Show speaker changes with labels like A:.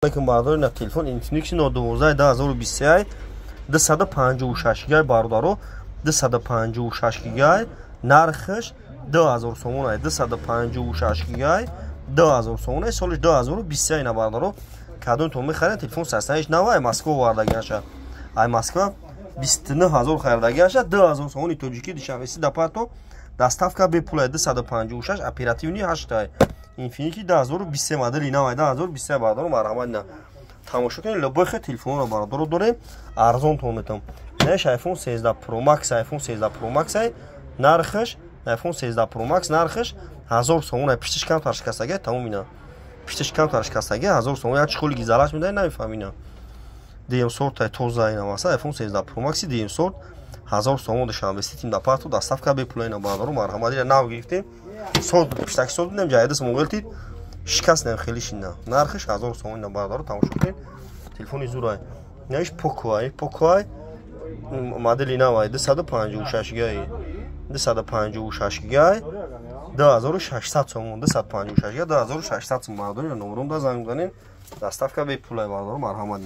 A: Алейкум, бародари. На телефон Infinix Note 12 2023, 256 гигай, бародаро, 256 гигай, нархаш 2000 сомон ай. 256 гигай, 2000 сомон ай, солиш 2023. На, бародаро, кадомтон мехарен? Телефон састаниш нава, ай Москва овардагиаша, ай Москва 29 000 харидагиаша, 2000 сомони тоҷикӣ. Душанбеси дапато, доставка бепул. 256, оперативный 8, Infinix 2023, модели нав, 2023. Бародаро, марҳамат, на тамошо кунед, любой хел телефонро, бародаро, дорем, арзонтон метавон. Наш iPhone 13 Pro Max, iPhone 13 Pro Max ай, нархаш, iPhone 13 Pro Max нархаш 1000 сомон ай. Пишташ камтар шикастага, тамом, ина пишташ камтар шикастага, 1000 сомон. Як чехоли гизалаш медаи, намефаҳм, ина дуюм сортай, тоза ина маса. iPhone 13 Pro Max дуюм сорт, 1000 сомон. Душанбе ситим да пату, доставка бепул. Ина, бародаро, марҳамат, ина нав гирифтем, соз пиштаки соз будем, ҷайдас моғелтид, шикастнем хеле шина. Нархаш 1000 сомон. Ина, бародаро, тамошо кунед, телефони зурай. Наиш Покоай, Покоай модели навай, 256 гигай, 256 гигай, 2600 сомон, 256 гигай, 2600 сомон. Бародаро, номером да занг занед, доставка бепулай. Бародаро, марҳамат.